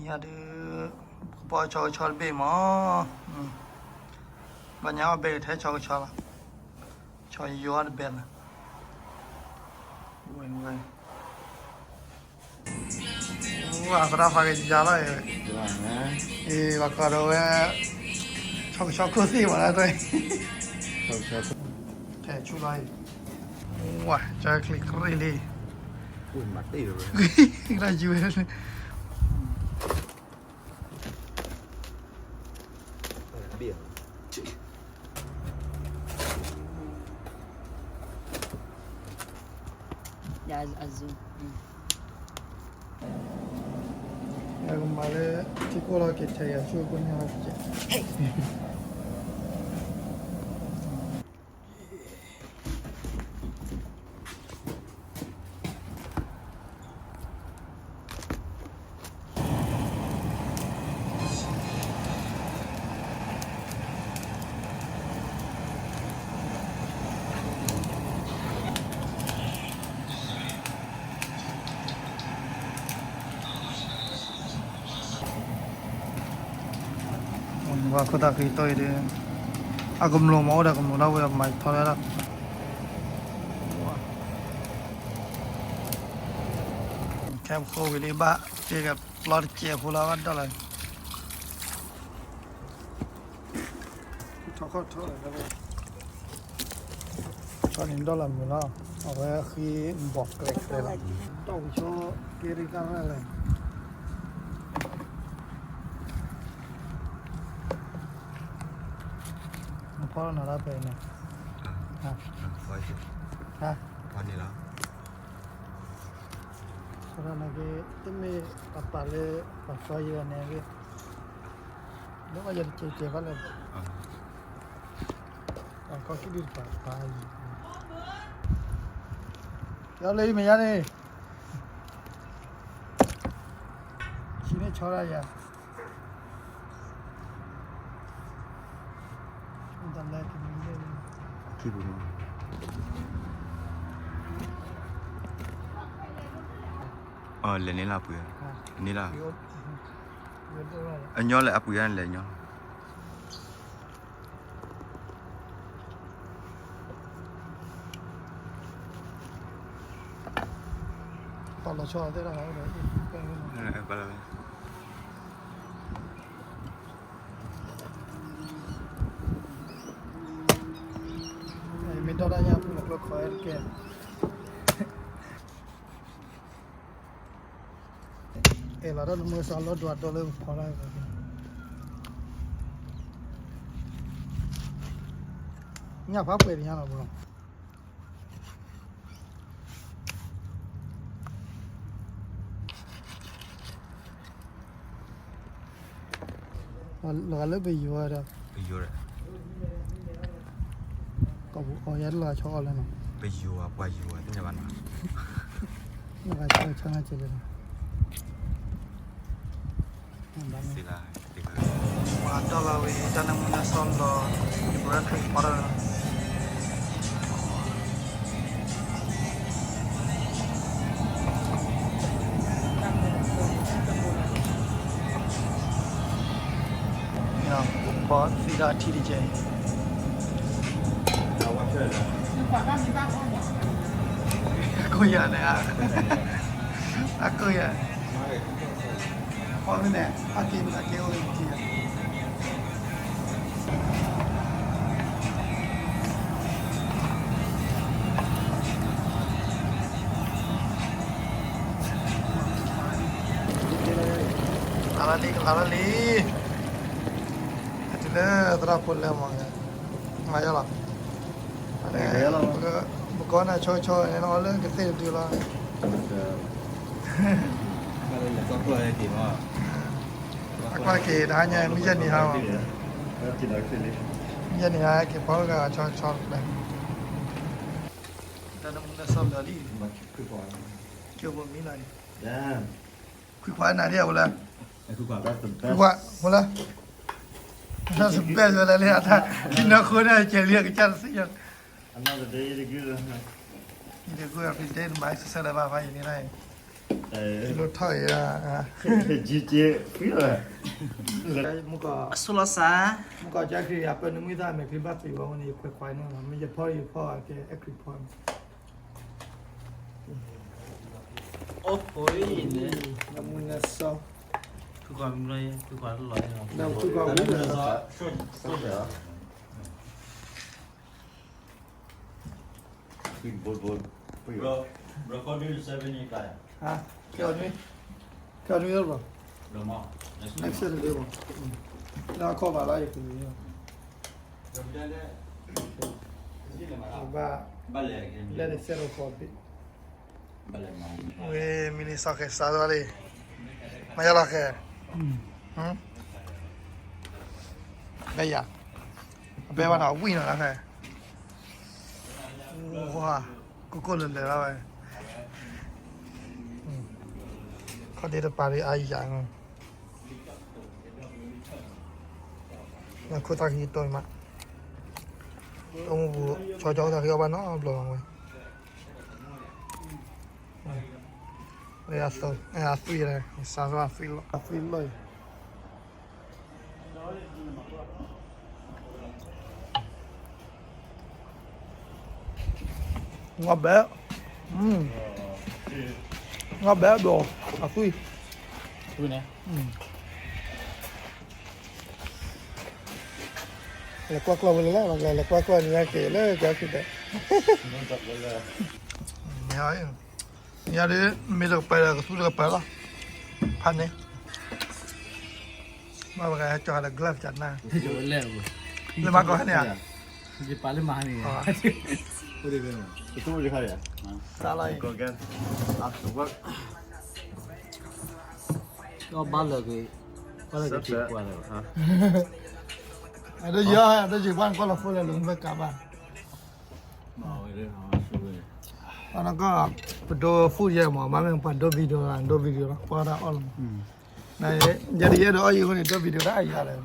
ညါဒုး ကပီၤဆီကဆီတဘ့ၣ်မး, ဘၣ်ညါအီၣ်ဘဲထဲဆီကဆီလီၤ, ဆီယိၤအီၣ်တဘဲလီၤ, ဝဲ ဝဲ သရၣ်ဖးကယၤလီၤ, အ့ ဘၣ်ကီးဒီးဝဲ ဆီကဆီခိၣ်သ့ၣ်မးလၢသွဲ, ဖဲဆူလီၤအံၤ, ဝဲ ကၢချံကရ့ၣ်လံ, ကရၣ်ယုၢ်ဝဲ ယကမၤလၢ ထံကိၢ်လီၤက့ၤထဲယၤဆူကိၣ်ညါလီၤက့ၤ, ဘၣ်ခိၣ်သးဃံတိၢ်အံၤဒီး အကမျၢၢ်မ့ၢ်အိၣ်ဒီးကမျၢၢ်ဒၣ်ဝဲမၤထီၣ်ဝဲဒၣ်, ခဲပဃိဝံၤလံဘၣ် က့ကပျီတစဲးဖိလီၤဘၣ်ဒီးလီၤ ထီၣ်ခီၣ်ထီၣ်လီၤ, ထီၣ်န့ၣ်ဒီလီၤမုာ်လီၤ, အဝဲဃံဘီၣ်ကျဲကျဲလီၤ, တီၢ်ပဆီကဲရ့တၢ်ရၢ်လဲၣ်, နဖီလီၤနၤဒၣ်ဖဲအံၤန့ၣ်, ဖီန့ၣ်လီၤ, ဖီလီၤနၤက့ တမ့ၢ်ပပာ်လၢ ပှၤဖီယံၤဘၣ်န့ၣ်ဂ့ၤ လၢပှၤယၤတကဲးကဲးဘၣ်လၢ ပှၤခီခံဒုတပာ်ပာ်ယံၤ, ကၠီလၢယမဲာ်ညါန့ၣ် ဆံးန့ၢ်ဆီဒၣ်ယၤ, တၢ်လၢခံန့ၣ် ခံပူၤမး, လဲၤန့ၢ်လၢအပှ့ၤ, န့ၢ်လၢ အညီလဲၣ် အပှ့ၤဂၤန့ၣ်လဲၤညီလီၤ. ပှၤလီၤဆီသ့ၣ်တဖၣ်အိၣ်ဒီး မ့ၢ်ဒီတၢ်ညၣ်ပူၤလီၤကျိခီတကဲ အဲၣ်လီၤတၢ်နမိၢ်စးလီၤဒွးဒီလၢဖီလာ်, ညၣ်ဖးပှဲၤတညါလီၤဘၣ်. လီၤဂာ်လၢပယိၤဒီး ပယိၤဒီး ကီၢ်ပူၤအီၤယဲတလီၤဆီအီၤလၢနီၤ ပယိၤဧါ ပှၤယိၤဧါ သ့ၣ်ညါဘၣ်နီၤ လီၤဂာ်ဆီဆီနၢ်က့ၤလၢနီၤ စ့လၢ ပှၤဒီလီၤဝံၤ တၢ်နၢမူနၢဆှီလီၤ ယပဝဲဖျိဖီထီၣ်ဝဲလီၤ ဘီသံဒီးအထံတကဲ အကိၢ်ယၤန့ၣ် အကိၢ်ယၤ ဖီမ့ၢ်န့ၣ် အက့ၤ အက့ၤအိၣ်လၢထံ လါလီၤလံ လါလီၤလံ အတုၤလၢသရၣ်ဖိလဲမီၤ မၤယါလီၤ ပကီၢ်နၢ်ဆိဆိန့ၣ် အီၤလၢကသ့ၣ်တဒုလီၤ အကွၢ်က့ၤတဟါညါ မုၢ်ယဲၢ်နံၤဟါ မုၢ်ယဲၢ်နံၤဟါ က့ၤဖီဂၤဆီဆီတဖျၢၣ် တၢ်နၢမူနၢဆှီလီၤလံ ကၠိဖိမံလီၤ ခွံခွါနၤဒ်အဝဲလၢ ခွံခွါ ဝဲလၢ တၢ်စဘဲၣ်ဝဲလၢလၢအတၢ် ထံနီၢ်ခိန့ၣ် ကဲလံအကစၢ်တသ့ၣ်ညါ အနီၢ်တဒဲယတဂုၢ်လၢ ယတဂုၢ်အဖံတဲတမၤ exercise လၢၤဘၣ်ဖးယံာ်န့ၣ် လီၤထီၣ်အံၤ, ယက့ၤဖံလီၤ, မုၢ်ကီၢ်, ဆိလီၤစး, မုၢ်ကီၢ်ကခရံာ် အပၢနွံသၣ်မဲာ်ချံဘၣ်သံဝဲန့ၣ် ယခွဲးခွါန့ၣ်လီၤ, မ့ၢ်ယဖီယဖီကဲအဲၣ်ခရံာ်ဖီန့ၣ်, အိၣ်ဃိအံၤန့ၣ်, လၢမူနၢ်စီ, ဖုကွၢ်မုၢ်လီၤ, ဖုကွၢ်လီၤ, လၢဖုကွၢ်မုၢ်လီၤ. ဟါ, ကဲအီၤနွံ, ကဲအီၤနွံလီၤ, next Saturday မး, လၢအခီၣ်ဘၣ်လၢယက, ဘၣ်, လဲၤနဆဲးလီၤခီၣ်ဘ့ၣ်, ဝဲမံၤန့ၣ်စီၤဃဲၤစးလီၤလံ, မၤယါလီၤဃဲၤ, ဘဲယၤ, အဘဲဘၣ်နီၤ အဝံၣ်နီၤလၢဃဲၤ, ဝါ, ကိၢ်ကိၢ်လၢၤလၢၤလီၤဝဲ, ခီၣ်ဒ့တပၤဒ်အါယၤ, နခိၣ်သၣ်ခံကတိၤမး, တၢ်အိၣ်မူပူၤ ဆီကၠီသၣ်ခံအီၣ်ဘၣ်နီတဘျီလီၤဝဲ, အသွံၣ်, အသွံၣ်လီၤ, အသွံၣ်လီၤ, ငီၢ်ဘဲ, ငီၢ်ဘဲဘျီ, အသွံၣ်, လဲၤကွၢ်ကျီၢ်ဝဲလၢ်လၢ်, လဲၤကွၢ်ကျီၢ်န့ၣ်က့ၤလၢကဲဖံးတဲ, မ့ၢ်ဒ်, မ့ၢ်တကပၤဒီးကသူတကပၤလီၤ, ဖးန့ၣ်, ဘၣ်ဝဲကဟဲကၠီၤဒီး glove ကနၣ်, လၢမၤကီၢ်ဟဲန့ၣ်ဧါ, ယပာ်လၢမၤန့ၣ်, တၢ်လီၤအံၤ, ကဘၣ်လၢက့ၤ, ဘၣ်လၢက့ၤကွၢ်လၢ, အဒိယၤ, အဒိယၤဘၣ်ကွၢ်လီၤဖိလဲၣ် လိာ်မ့ၢ်ကးဘၣ်, အနကီၢ်, ပဒိ food ယဲမး ဘၣ်မ့ၢ်ပှၤဒိ video လီၤ ဒိ video လီၤ ကွၢ်တၢ်အီၣ်လီၤမး, ယဲဒ်ယဲဒီးအီၣ်ယံၤအဃိန့ၣ် ဒိ video တၢ်အယၤလဲၣ်,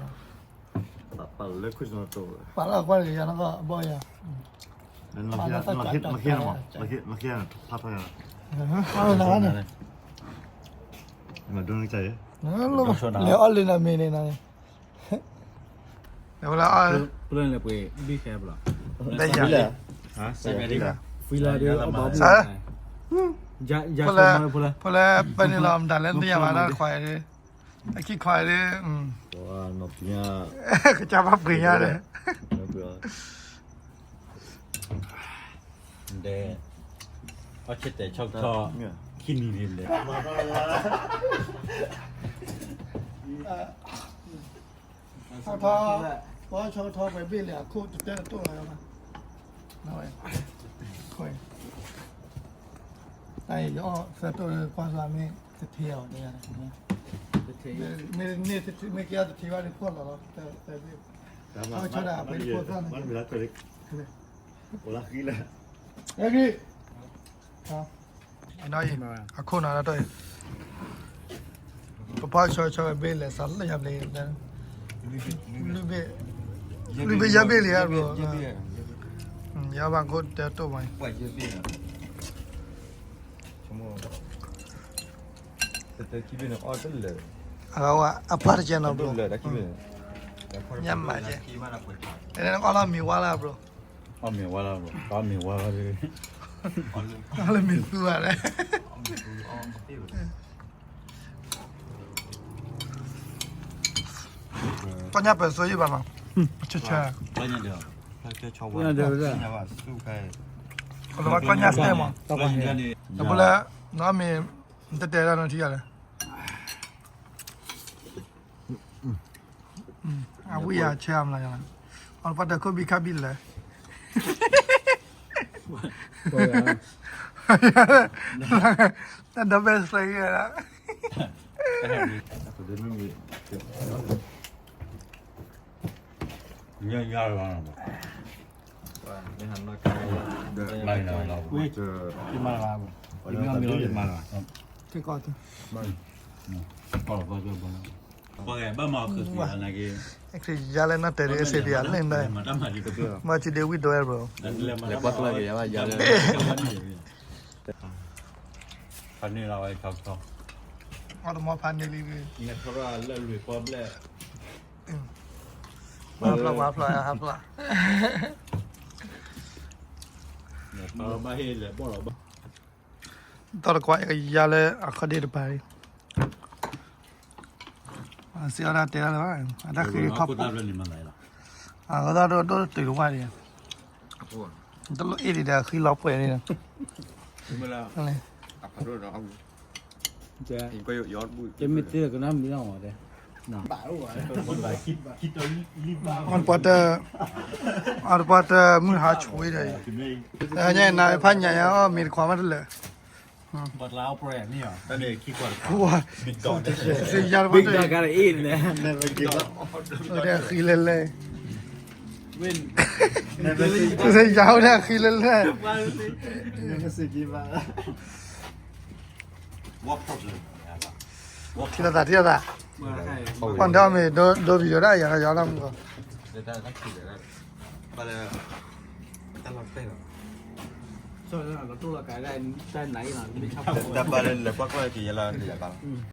ပာ်လီၤကွၢ်တက့ၤယၤနကီၢ်အဘီၣ်ယၤ, လဲၤအီၣ်လၢနမ့ၢ်န့ၣ်နၤန့ၣ် ပလၢၢ်န့ၣ်ပှ့ၤဘံၣ်ခဲဘျီ, ဖံလီၤဒီးအဘီဘုၣ်, ဖိလၢပၢန့ၣ်လီၤမတၤလဲၣ် နတယာ်ဘၣ်တၢ်ခွါအံၤဒီး, အခံခွါအံၤဒီး, ကစၢ်ဘၣ်ပှ့ၤညါဒီး, ဒီး, အီၣ်ဆ့တဲာ်ဆီထီၣ်, ခံနံၤန့ၣ်လဲၣ် ဆီထီၣ်, ပှၤဆီထီၣ်ပှဲၤဘ့ၣ်လဲၣ် အခိၣ်တတဲတတိၢ်လီၤ, တၢ်အံၤယအီၣ်သၢတိၢ်လၢကွၢ်စၢ်မ့ၢ်တထံၣ်အီၤ, မ့ၢ်တထံၣ်မ့ၢ်ကဲတထံၣ်ဘၣ်န့ၣ် ဖှီၣ်လီၤလီၤ, ဆီဒၣ်ပှဲၤတခိၣ်သၣ်န့ၣ်, အံၤ အခိၣ်နၤတၢ်အံၤ, ပဖီၣ်ဆီဆီဘ့ၣ်လဲၤစးလၢယၤဘျဲၣ်, လွံၢ်ဘ့ၣ်, လွံၢ်ဘ့ၣ်ယဲၢ်ဘ့ၣ်လံဧါဘျီ, ယဘၣ်ခိၣ်တဲတိၢ်မး, အဝဲအပျၢ်တကဲနီၤဘျီ, ညၣ်မးကဲ, တဲနအီၣ်လီၤမ့ၤဝါလၢဘျီ အီၣ်မ့ၤဝါလီၤ, အီၣ်မ့ၤဝါလီၤ, အီၣ်လၢမ့ၤသူဧါလဲၣ်, ပီၢ်ညၣ်ပၢၤစိယံၣ်ဘၣ်မး, ဆၢဆၢ, ပီၢ်ညၣ်စတဲမး, ပလၢ, နီၢ်မ့ၢ်, နတတဲဒၣ်နီၢ်ထံဂၤလဲၣ် အဝံၣ်ယၤဆဲးအမလၤယၤ, အီၣ်ပှၤတခိၣ်ဘံခါဘံလဲၣ်, တၢ်ဒီဘ့ၣ်စဲးဂ့ၤဒၣ်, ခရံာ်ယါလဲၣ်နီၢ်တဲာ်ဒ်အစ့ဒံးအလဲၣ်, မ့ၢ်စံးဒ့ဝံၣ်ဒိးအဲၣ်ဘျီ, လဲၤကွၢ်ကျၢၢ်က့ၤယါဘၣ်ယါလဲၣ် ဖးန့ၢ်လီၤဝဲဆီဆီ, အီၣ်တမီဖးန့ၢ်လံ, နထီထီၣ်လၢလွံၢ်ပီဘျဲၣ်, ပှၤဖျီၣ်ပှၤဖျီၣ်ဟးဖျီၣ်, နထီထီၣ်ဘၣ်ဟ့ၣ်လဲၤဘီၣ်လီၤဘၣ်, ဒီးတကွၢ်အကယၤလၢအခီၣ်ဒ့ၣ်တပၤလံ, စံးအီၤဒၣ်တဲဒၣ်လၢၤဘၣ်, အတၢ်ဃ့ထီၣ်, အဃိသတးဒိၣ်တုာ်တဝၢ်န့ၣ်, တလိၣ်အ့ၣ်ဒံးဒီးဃံလီၤပှဲၤန့ၣ်, မ့ၢ်သ့ကနၣ်မံၤလီၤမး, ပှၤတ, အီၣ်တပှၢ်တၢ်မုၢ်ဟါဆိၣ်ဒီး, ညါနၤဖးညါယၤအီၣ်မ့ၤတခွးမးတလၢာ်, ပှၤ, စံယၤတပှၢ်တၢ်, ဒီးဃံလဲၤလဲၤ, စံယၤအိၣ်ဒီးဃံလဲၤလဲၤ, ထံၣ်လိာ်သးထံၣ်လိာ်သး, ပှၤဒီးမ့ၢ်ဒိ video ဒၣ်ယၤဒီးယၤလီၤမုၢ်ဂီၤ, တၢ်လီၤတဲာ်လီၤ, တၢ်ဘၣ်လၢလဲၤကွၢ်ကွၢ်က့ၤယလီၤယၤဘၣ်လီၤ.